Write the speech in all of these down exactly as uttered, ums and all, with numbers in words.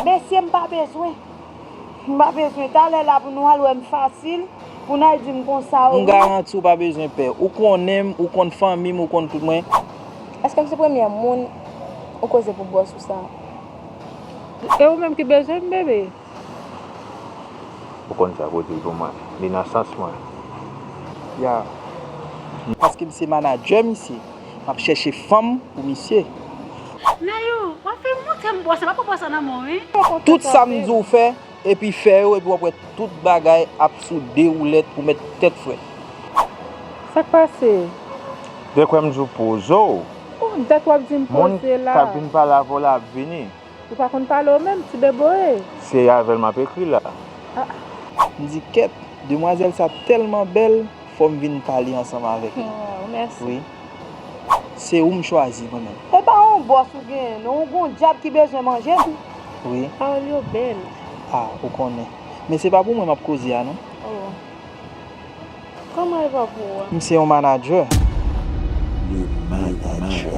Mesye, m pa bezwen. M pa bezwen. Talè la pou nou al wè m fasil, pou n al di m konsa, wi. M garanti w pa bezwen pè. Ou konnen m, ou konn fanmi m, ou konn tout mwen. Èske m se premyè moun ou koze pou bòs ou sa? E ou menm ki bezwen m, bebe? Ou konn sa koze l pou mwen. Li nan sans mwen. Ya. Paske m se manadjè misye. M ap chèche fanm pou misye. Nayou, w ap fè montre m bòs la, pa pran bòs la nan men w, wi. Tout sa m di w fè, epi fè yo, epi w ap wè tout bagay ap sou de woulèt pou mèt tèt frèt. Sa k pase? Te kwè m di w poze w. Oh, dat w ap di m poze la. Moun k ap vin pale avè w la ap vini. Ou pa konn pale w menm, ti deboye. Se avè l m ap ekri la. Ah. M di, kèt, demwazèl sa tèlman bèl, fò m vin pale ansanm avèk li. Oh, mèsi. Wi. Se ou m chwazi, mwen menm. E pa yon bòs ou genyen, non, ou gon dyab ki bezwen manje m. Wi. Pawòl yo bèl. Ah, ou konnen. Men se pa pou mwen m ap koze a, non. Oh. Kòman e va pou ou a? M se yon manadjè. Le Manager.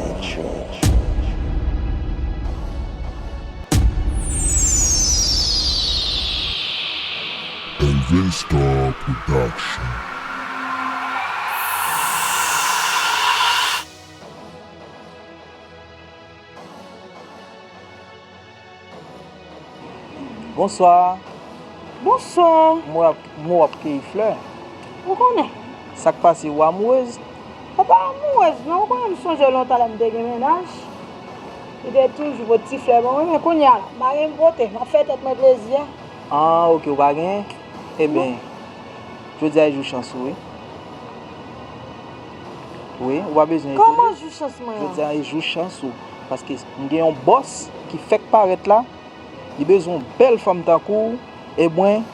Elven Star Production. Bonswa. Bonswa. M wè w ap, m wè w ap keyi flè. Ou konnen. Sa k pase, ou amourez? Mwen pa amourez, non. Ou konnen m sonje lontan lè m te gen mennaj. Li te toujou pote ti flè ban mwen, men kounye a la, m pa gen pote. M ap fè tèt mwen plezi a. Ah, ok, ou pa genyen? Ebyen, jodi a e jou chans ou, wi. Wi, ou pa bezwen etone. Kòman jou chans mwen an? Jodi a e jou chans ou. Paske m gen yon bòs ki fèk parèt la, li bezwen yon bèl fanm tankou w, e mwen,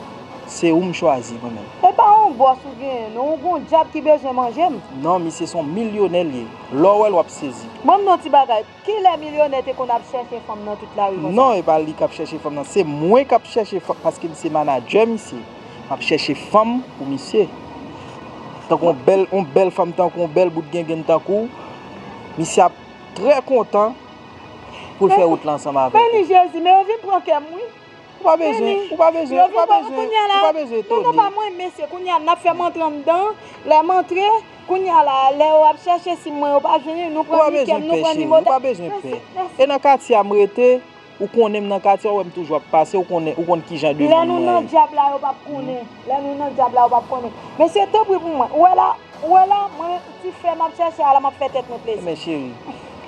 se ou m chwazi, mwen menm. E pa yon bòs ou genyen, non, ou gon dyab ki bezwen manje m. Non, misye se yon milyonè l ye. Lè w wè l, w ap sezi. Ban m non ti bagay. Kilè milyonè te konn ap chèche fanm nan tout lari konsa? Non, e pa li k ap chèche fanm nan. Se mwen k ap chèche fanm, paske m se manadjè misye. M ap chèche fanm pou misye. Tankou yon bèl, yon bèl fanm, tankou yon bèl bout gengenn tankou w, misye ap trè kontan pou l fè wout la ansanm avèk ou. Beni Jezi, men yo vin pran kè m, wi. Ou pa bezwen, ou pa bezwen, ou pa bezwen, ou pa bezwen etone. Non, non, pa mwen, mesye, kounye a, n ap fè m antre anndan, lè m antre, kounye a la, lè yo ap chèche si mwen, yo pa jwenn, nou pran ni kè m, nou pran ni motè. Ou pa bezwen pè. E nan katye a m rete, ou konnen m nan katye a, ou wè m toujou ap pase, ou konnen, ou konn ki jan de moun mwen ye. Lè nou nan dyab la, yo p ap konnen. Lè nou nan dyab la, yo p ap konnen. Mesye, tanpri pou mwen. Ou wè la, ou wè la, mwen, ti flè m ap chèche a la, m ap fè tèt mwen plezi. Men cheri,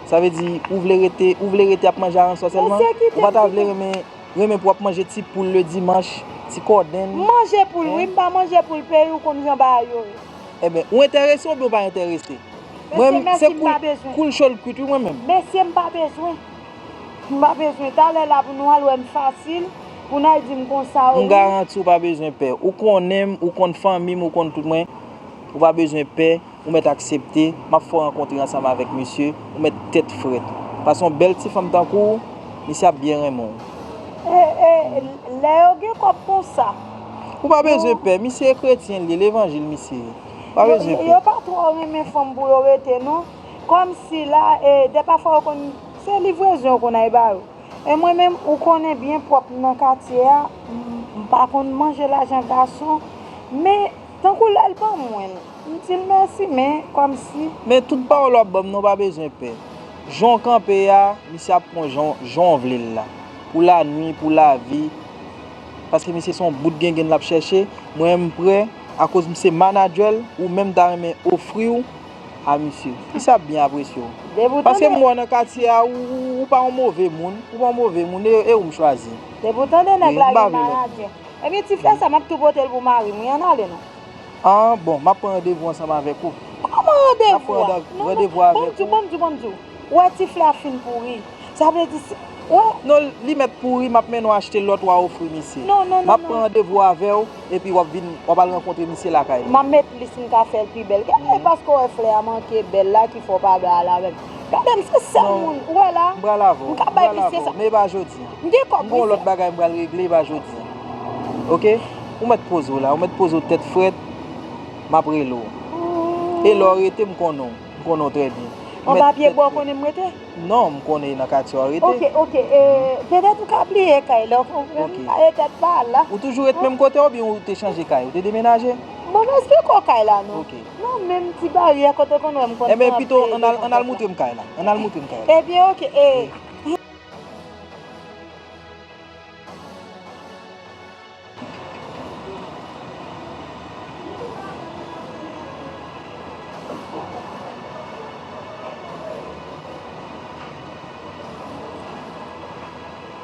sa vle di, ou vle rete, ou vle rete ap manje aransò sèlman? Ou pa ta vle renmen, renmen pou w ap manje ti poul le dimanch, ti kòdenn? M manje poul, wi, m pa manje poul peyi, ou konn jan bagay yo ye. Ebyen, ou enterese oubyen ou pa enterese? Mwen, se koul, koul cho l kwit, wi, mwen menm. Mesye, m pa bezwen. M pa bezwen. Talè la pou nou al wè m fasil, pou n al di m konsa, wi. M garanti w pa bezwen pè. Ou konnen m, ou konn fanmi m, ou konn tout mwen. Ou pa bezwen pè. Ou mèt aksepte, m ap fè w rankontre ansanm avèk misye, ou mèt tèt frèt. Paske yon bèl ti fanm tankou w, misye ap byen renmen w. E, e, lè yo gen kòb konsa. Ou pa bezwen pè, misye e kretyen l ye, levanjil misye ye. Ou pa bezwen pè. Yo, yo pa twò renmen fanm pou yo rete, non. Kòmsi la, e, dèpafwa yo konn, se livrezon yo konn al ba yo. E mwen menm, ou konnen byen pwòp m nan katye a, m, m pa konn manje lajan gason, men tankou lè l ban mwen l, m di l mèsi, men kòmsi. Men tout pawòl w ap ban m nan, w pa bezwen pè. Jan w kanpe a, misye ap pran jan, jan w vle l la. Pou lannuit, pou lavi. Paske misye se yon bout gengenn l ap chèche, mwen m prè, akoz m se manadjè l, ou menm ta renmen ofri w a misye. Misye ap byen apresye w. Paske m wè w nan katye a, ou, ou, ou pa yon move moun. Ou pa yon move moun, e, e ou m chwazi. Depi w tande nèg la gen manadjè. Ebyen, ti frè sa, m ap tou pote l pou mari m, wi, ann ale non. Ah, bon, m ap pran randevou ansanm avèk ou. Kòman randevou a? Non, non, ban m di w, ban m di w, ban m di w. Ou wè ti flè a fin pouri. Sa vle di, si, wè. Non, li mèt pouri, m ap mennen w achte lòt, w a ofri misye. Non, non, non, non. M ap pran randevou avè w, epi w ap vin, w ap al rankontre misye lakay li. M ap met li si m ka fè l pi bèl. Gade, paske w wè flè a manke bèl la, ki fè w pa ba l avè m. Gade m, se sèl moun, ou wè la. M pral avè w, m ka bay misye sa. Men e pa jodi a. M gen kòb, wi. M gen yon lòt bagay m pral regle, e pa jodi a. Oke? Ou mèt poze w la, ou mèt poze w tèt frèt, m ap rele w. E lè w rete, m konnen w, m konnen w trè byen. Anba pye bwa w konnen m rete? Non, m konnen nan katye w rete. Ok, ok. E, petèt ou ka bliye kay la, ou konprann? Ok. Kay tèt pa la. Ou toujou ret menm kote oubyen ou te chanje kay? Ou te demenaje? Bon, m esplike w kay la, non. Ok. Non, menm ti baryè kote w konn wè m konn. Ebyen, pito, ann al, ann al moutre m kay la. Ann al moutre m kay la. Ebyen, ok. E,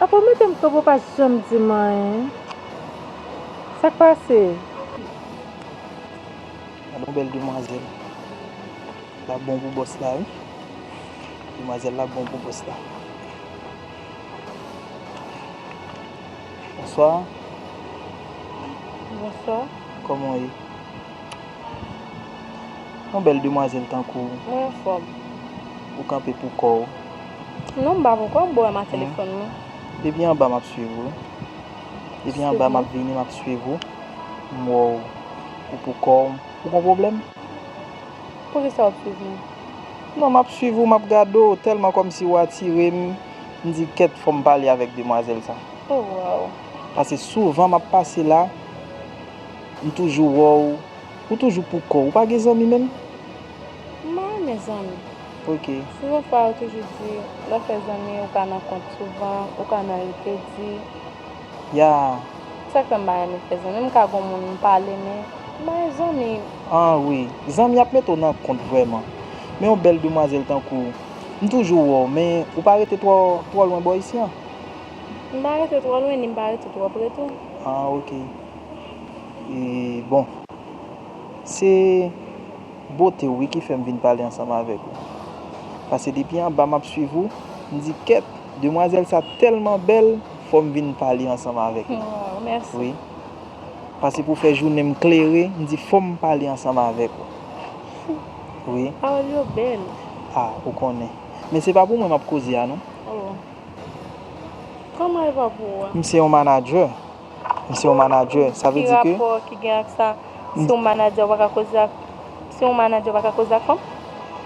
Apa w mete m kanpe, w pa janm di m anyen? Sa k pase? Gade yon bèl demwazèl. L ap bon pou bòs la, wi. Demwazèl la ap bon pou bòs la. Bonswa. Bonswa. Kòman w ye? Yon bèl demwazèl tankou w. Mwen anfòm. Ou kanpe pou kò w. Non, m pa pou kò m, bon, wè m a telefòn mwen. Depi anba m ap swiv ou. Depi anba m ap vini, m ap swiv ou. M wè w. Ou pou kò w. Ou gon pwoblèm? Poukisa w ap swiv mwen? Non, m ap swiv ou, m ap gade w, tèlman kòmsi w atire m, m di, "Kèt, fò m pale avèk demwazèl sa." Oh, waw. Paske souvan m ap pase la, m toujou wè w, ou toujou pou kò w. Ou pa gen zanmi menm? M pa renmen zanmi. Ok. Souvan fwa, yo toujou di, lè w fè zanmi, ou ka nan kont souvan, ou ka nan rete di. Ya. Sa k fè m pa renmen fè zanmi? M ka gon moun m pale, men m pa gen zanmi. Ah wi, zanmi ap mete w nan kont vrèman. Men yon bèl demwazèl tankou w, m toujou wè w, men ou pa rete twò, twò lwen bò isi an. M pa rete twò lwen, ni m pa rete twò pre tou. Ah, ok. E, bon. Se bote w, wi, ki fè m vin pale ansanm avèk ou. Paske depi anba m ap swiv ou, m di, "Kèt, demwazèl sa tèlman bèl, fò m vin pale ansanm avèk li." Waw, mèsi. Wi. Paske pou fè jounen m klere, m di, "Fò m pale ansanm avèk ou." Wi. Pawòl yo bèl. Ah, ou konnen. Men se pa pou mwen m ap koze a, non. Oh. Kòman e pa pou ou a? M se yon manadjè. M se yon manadjè. Sa vle di ke... Ki rapò ki gen ak sa? Si yon manadjè, ou pa ka koze ak, si yon manadjè, ou pa ka koze ak fanm?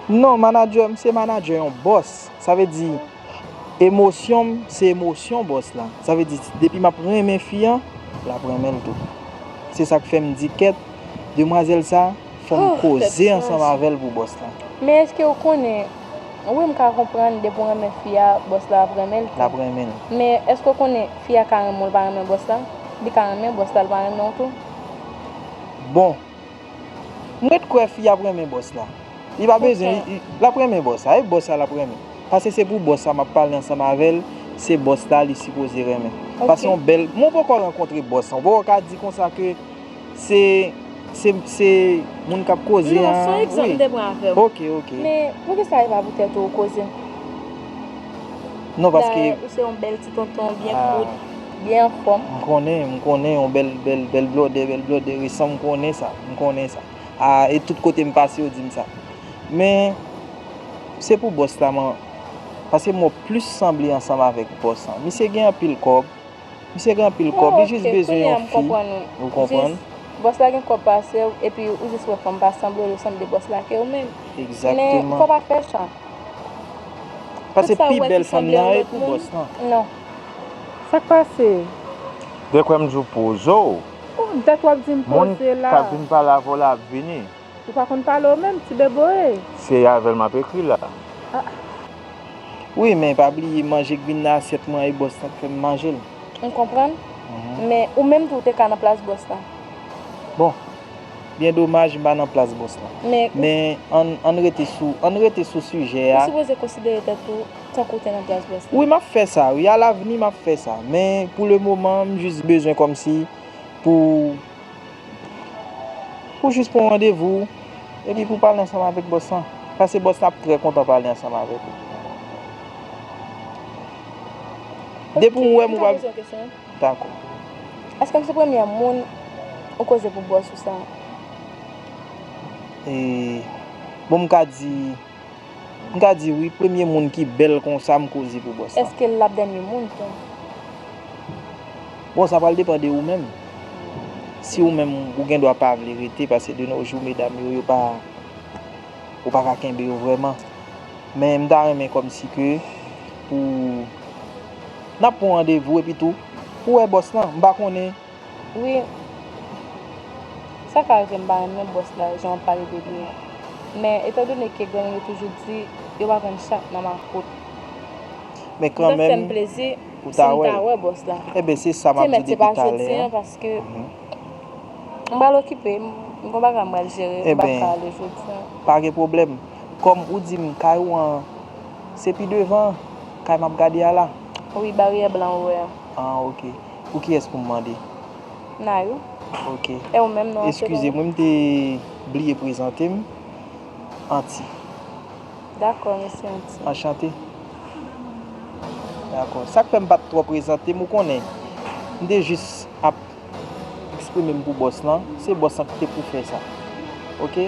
Non, manadjè, m se manadjè yon bòs. Sa vle di, emosyon m, se emosyon bòs la. Sa vle di, depi m ap renmen fi an, l ap renmen l tou. Se sa k fè m di, "Kèt, demwazèl sa, fò m koze ansanm avè l pou bòs la." Men èske w konnen, wi, m ka konprann, depi w renmen fi a, bòs la ap renmen l tou. L ap renmen l. Men èske w konnen, fi a ka renmen w, l pa renmen bòs la? Li ka renmen bòs la, l pa renmen w tou? Bon, m ret kwè fi a ap renmen bòs la. Li pa bezwen, li, li, l ap renmen bòs la. E bòs la, l ap renmen. Paske se pou bòs la m ap pale ansanm avè l, se bòs la li sipoze renmen. Paske yon bèl, mwen poko rankontre bòs la. Ou poko ka di konsa ke se, se, se moun k ap koze an. Non, se yon egzanp m te pran avè w. Ok, ok. Men poukisa e pa poutèt ou koze? Non, paske... Dayè, ou se yon bèl ti tonton, byen koud, byen anfòm. M konnen, m konnen, yon bèl, bèl, bèl blòdè, bèl blòdè resan, m konnen sa, m konnen sa. A, e tout kote m pase, yo di m sa. Men, se pou bòs la, man, paske m wè w plis sanble ansanm avèk bòs la. Misye gen anpil kòb, misye gen anpil kòb, li jis bezwen yon fi. Ou konprann? Jis, bòs la gen kòb pase w, epi ou jis wè fanm pa sanble w, yo sanble bòs la ke ou menm. Egzakteman. Men, fò w pa fè sa. Paske pi bèl fanm nan e pou bòs lan. Non. Sa k pase? Dekwè m di w poze w. Ou, dat w ap di m poze la. Moun k ap vin pale avè w la ap vini. Ou pa konn pale w menm, ti beboye. Se avè l m ap ekri la. Ah. Wi, men pa bliye manje k vin nan asyèt mwen e bòs lan k fè m manje l. M konprann. Mhm. Men ou menm tou, ou te ka nan plas bòs la. Bon, byen domaj, m pa nan plas bòs la. Men, men ann, ann rete sou, ann rete sou sijè a. Ou sipoze konsidere tèt ou tankou w te nan plas bòs la. Wi, m ap fè sa, wi. Alavni, m ap fè sa. Men, pou le moman, m jis bezwen kòmsi pou Ou jis pran randevou, epi pou pale ansanm avèk bòs lan. Paske bòs lan ap trè kontan pale ansanm avèk ou. Depi w wè m ou pa... Dakò. Èske m se premyè moun ou koze pou bòs ou sa? E, bon, m ka di, M ka di wi, premye moun ki bèl konsa m koze pou bòs la. Èske l ap dènye moun tou? Bon, sa pral depann de ou menm. Si ou menm, ou gen dwa pa vle rete, paske de nos jours, medam yo, yo pa, ou pa ka kenbe yo vrèman. Men m ta renmen kòmsi ke pou n ap pran randevou epi tou pou wè bòs lan. M pa konnen. Wi. Sa ka rive m pa renmen bòs la jan w pale de li an. Men etandone ke granmoun yo toujou di yo pa jwenn chat nan makout. Men kanmenm, m ta fè m plezi si m ta wè bòs la. Enben, se sa m ap di depi talè a. Paske m pral okipe, m gon bagay m pral jere, m p ap ka ale jodi a. Pa gen pwoblèm. Kòm ou di m kay ou an se pi devan kay m ap gade a la? Wi, baryè blan ou wè a. Ah, ok. Pou kiyès pou m mande? Nayou. Ok. E ou menm, non an se Eskize mwen, m te bliye prezante m. Anti. Dakò, mesye Anti. Anchante. Dakò. Sa k fè m pa t twò prezante m, ou konnen, m te jis ap eksprime m pou bòs lan. Se bòs lan ki te pou fè sa. Ok?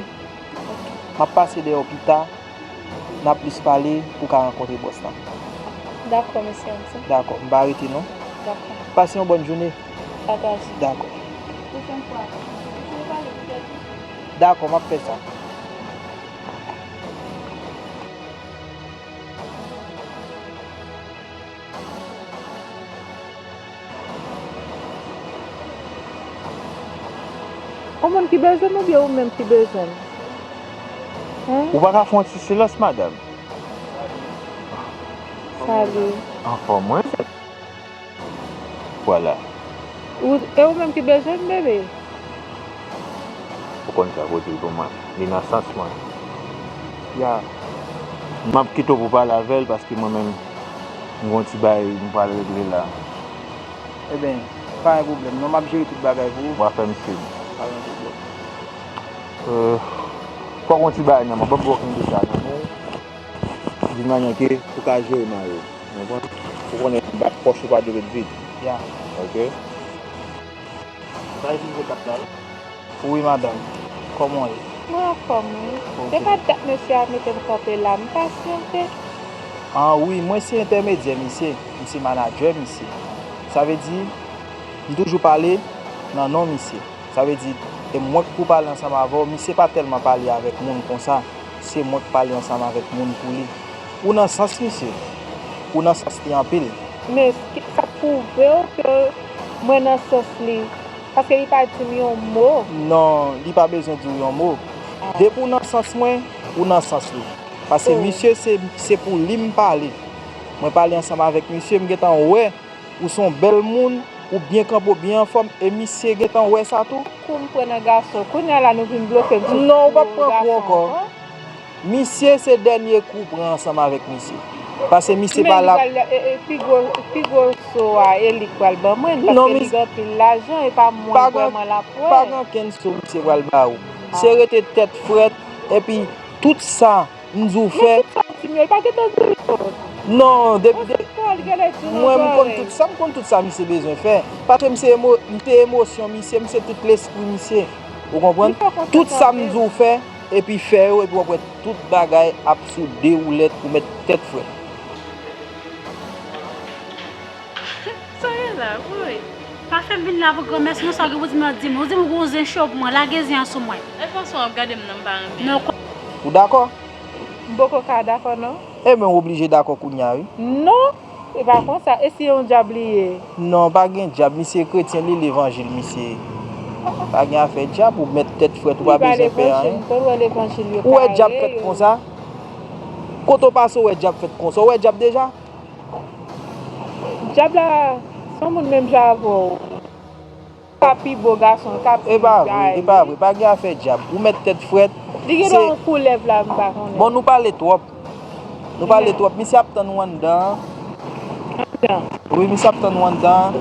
M ap pase dèyè w pita. N a plis pale pou w ka rankontre bòs lan. Dakò, mesye Anti. Dakò. M pa rete non. Dakò. Pase yon bòn jounen. Pataje. Dakò. Pwochèn fwa, eseye pale poutèt ou. Dakò, m ap fè sa. Yon moun ki bezwen m oubyen ou menm ki bezwen m? Hen? Ou pa ka fè yon ti silans, madanm? Salut. Anfòm, wi. Vwala. Ou, e ou menm ki bezwen m, bebe? Ou konn sa kote l pou mwen. Li nan sans mwen. Ya. M ap kite w pou pale avè l paske mwen menm, m gon ti bagay m pral regle la. Eben, pa gen pwoblèm non, m ap jere tout bagay pou ou. W a fè m siy. Pa gen pwoblèm. Euh, fòk gon ti bagay nan men w, ban m ba w kenbe sa nan men w. D'une manière ke pou ka jere mari w. Ou konprann? Ou konnen bak pòch ou pa dwe ret vid. Ya. Ok. Ou ka itilize kat la wi. Wi, madanm. Kòman w ye? Mwen anfòm, wi. Ok. Se pa dat mesye a mete m kanpe la, m pasyante. Ah wi, mwen se entèmedyè misye. M se manadjè misye. Sa vle di, m toujou pale nan non misye. Sa vle di, e mwen k pou pale ansanm avè w, misye pa tèlman pale avèk moun konsa. Se mwen k pale ansanm avèk moun pou li. Ou nan sans misye. Ou nan sans li anpil. Men ki, sa pwouve w ke mwen nan sans li. Paske li pa di m yon mo. Non, li pa bezwen di w yon mo. Ah. Depi w nan sans mwen, ou nan sans li. Paske misye se, se pou li m pale. Mwen pale ansanm avèk misye, m gentan wè ou se yon bèl moun, ou byen kanpe, w byen anfòm, e misye gentan wè sa tou. Kou m pran nan gason. Kounye a la nou vin bloke m sou gason ankò. Non, ou p ap pran kou ankò. Misye se dènye kou w pran ansanm avèk misye. Paske misye pa la. Men li pral, e, e, pi gwo, pi gwo so a, e li k pral ban mwen, paske li gen anpil lajan, e pa mwen vrèman l ap wè. Pa gen okenn so misye pral ba ou. Se rete tèt frèt, epi tout sa m di w fè. Men tout sa w di m yo, li pa gentan di w yo. Non, depi, mwen, m konn tout sa, m konn tout sa misye bezwen fè. Paske m se emo-, m se emosyon misye, m se tout lespri misye. Ou konprann? Tout sa m di w fè, epi fè yo, epi w ap wè tout bagay ap sou de woulèt, ou mèt tèt frèt. Sa ye la, woy. Pa fè m vin la pou granmès, non, sa w gen pou di m nan, di m. Ou di m ou gon zen cho pou mwen, lage zen an sou mwen. E fason w ap gade m nan, m pa renmen. Non, ou dakò? M poko ka dakò, non. Ebyen, w oblije dakò kounye a, wi. Non, e pa konsa. E si e yon dyab li ye? Non, pa gen dyab. Misye kretyen, li levanjil, misye. Pa gen afè dyab, ou mèt tèt frèt, ou pa bezwen pè anyen. Li pa levanjil, m konn wè levanjil yo kare yo. Ou wè dyab fèt konsa? Kote w pase, ou wè dyab fèt konsa? Ou wè dyab deja? Dyab la, se yon moun menm jan avè w. Ka pi bo gason, ka pi... E pa vre, e pa vre, pa gen afè dyab. Ou mèt tèt frèt. Li gen dwa yon koulèv la, m pa konnen. Bon, nou pale twòp. Nou pale twòp. Misye ap tann ou anndan an. Anndan? Wi, misye ap tann ou anndan an.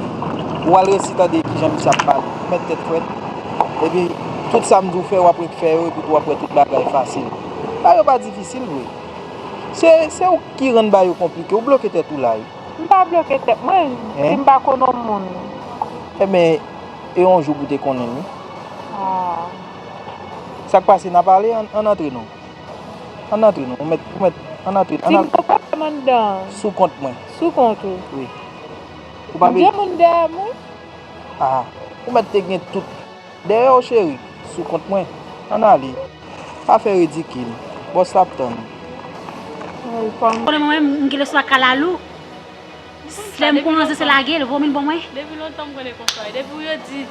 Ou al resi tande kijan misye ap pale. Ou mèt tèt frèt. Epi, tout sa m di w fè, w ap ret fè yo, epi tou w ap wè tout bagay fasil. Bagay yo pa difisil vre. Se, se ou ki rann bagay yo konplike. Ou bloke tèt ou la, wi. M pa bloke tèt mwen, si m pa konn yon moun. Ebyen, e yon jou pou te konnen l, wi. Ah. Sa k pase, n a pale, ann, ann antre non. Ann antre non, ou mèt, ou mèt, ann antre, ann al. Di m konpòte m anndan an. Sou kont mwen. Sou kont ou? Wi. Ou pa bezwen. M gen moun dèyè mwen? Ah, ou mèt te gen tout. Dèyè w cheri, sou kont mwen. Ann ale. Pa fè ridikil. Bòs la ap tann ou. Konnen mwen menm, m gen lè sou kalalou. Lè m kòmanse se lage l, vomi l ban mwen. Depi lontan m konnen konsa. Depi yo di,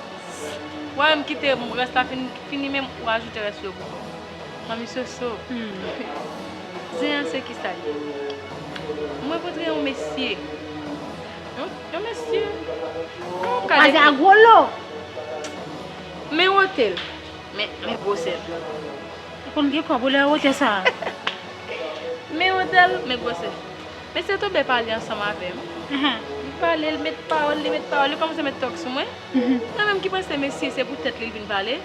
wè m kite rès la fin, fini menm, ou ajoute rès yo pou mwen. Manmi Soso. Zen an se kisa l ye? M rankontre yon mesye. Yon, yon mesye. Yon kalite. Kwaze a gwo lo. Men wote l. Men, men gwosè l. Ou konn gen kòb ou lè wote sa. Men wote l, men gwosè l. Mesye tonbe pale ansanm avè m. Li pale, li met pawòl, li met pawòl, li kòmanse met tòk sou mwen. Mwen menm ki panse mesye se pou tèt li l vin pale.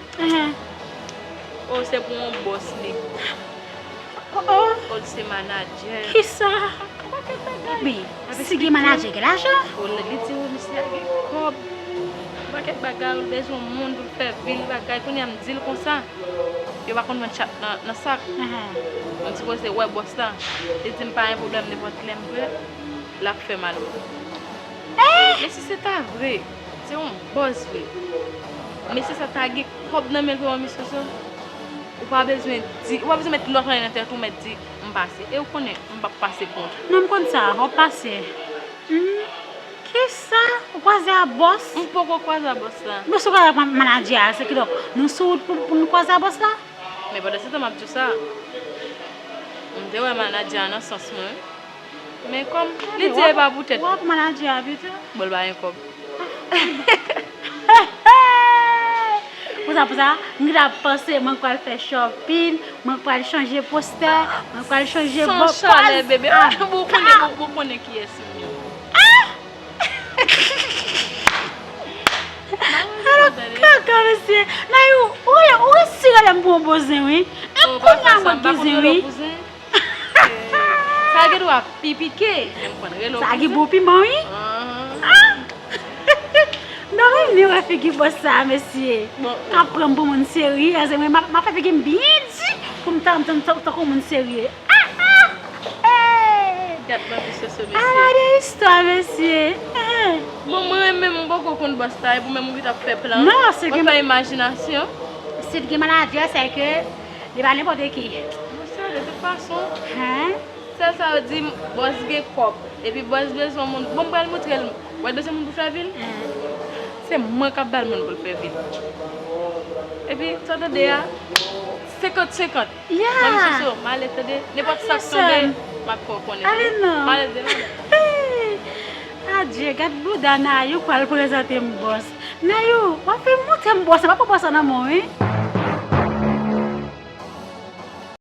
Oh, se pou yon bòs li. Oh, oh. Oh, li se manadjè. Kisa? Yon pakèt bagay. Men, si gen manadjè, gen lajan. Oh, li, li di, oh, misye a gen kòb. Yon pakèt bagay, ou bezwen moun pou l fè vil bagay. Kounye a m di l konsa. Yo pa konn vann chat nan, nan sak. M sipoze wè bòs la. Li di m pa gen pwoblèm, nenpòt lè m prè, l ap fè m al wè. Men si se ta vre, se yon bòs vre. Mesye sa ta gen kòb nan men l vre, manmi Soso. Ou pa bezwen di, ou pa bezwen met lòt anyen nan tèt ou, mèt di, m pase. E ou konnen, m p ap pase kont ou. Non, m konn sa, w ap pase. Hmm. Kisa? Ou kwaze a bòs? M poko kwaze a bòs la. Bòs ou kwaze a manadjè a, se kidonk, nou sou wout pou, pou nou kwaze a bòs la? Men pandan se tan m ap di w sa, m te wè manadjè a nan sans mwen, wi. Men kòm li di e pa pou tèt. W ap manadjè a pito? Bon, l pa gen kòb. Pou sa, pou sa, m gentan ap panse, mwen pral fè shopping, mwen pral chanje postè, mwen pral chanje bò. San chalè, bebe. Ah, ou konnen, ou, ou konnen kiyès m ye. Ah! Alò, kaka, mesye. Nayou, ou rele, ou resi rele m pou yon bon zen, wi. E kounye a mwen ki zen, wi. Sa gen dwa pi pike, men m konn rele w pou zen. Sa gen bon piman, wi. Ah! M ta renmen wè figi bòs sa a, mesye. K ap pran m pou moun serye. Se mwen, m ap, m ap fè figi m byen di pou m ta, m ta, m ta, tankou moun serye. Ah, ah! Hey! Gad manmi Soso, mesye. Ala de istwa, mesye. Hey! Bon, mwen menm, m poko konn bòs la, epi ou menm ou ki t ap fè plan. Non, se ke mwen fè imajinasyon. Si l gen manadjè, se ke li pa nenpòt ki. Monchè, de tout fason. Hein? Sèl sa yo di m, bòs gen kòb. Epi bòs bezwen moun. Bon, m pral montre l. Ou pral bezwen moun pou fè vil? Se mwen k ap ba l moun pou l fè vil. Epi, sa w tande a, senkant senkant. Yeah. Manmi Soso, m ale tande. Nenpòt sa k tonbe, m ap fè w konnen. Ale non. M ale de madanm. Adye, gad bouda Nayou pral prezante m bòs. Nayou, w ap vin montre m bòs la, m ap pran bòs la nan men w, wi.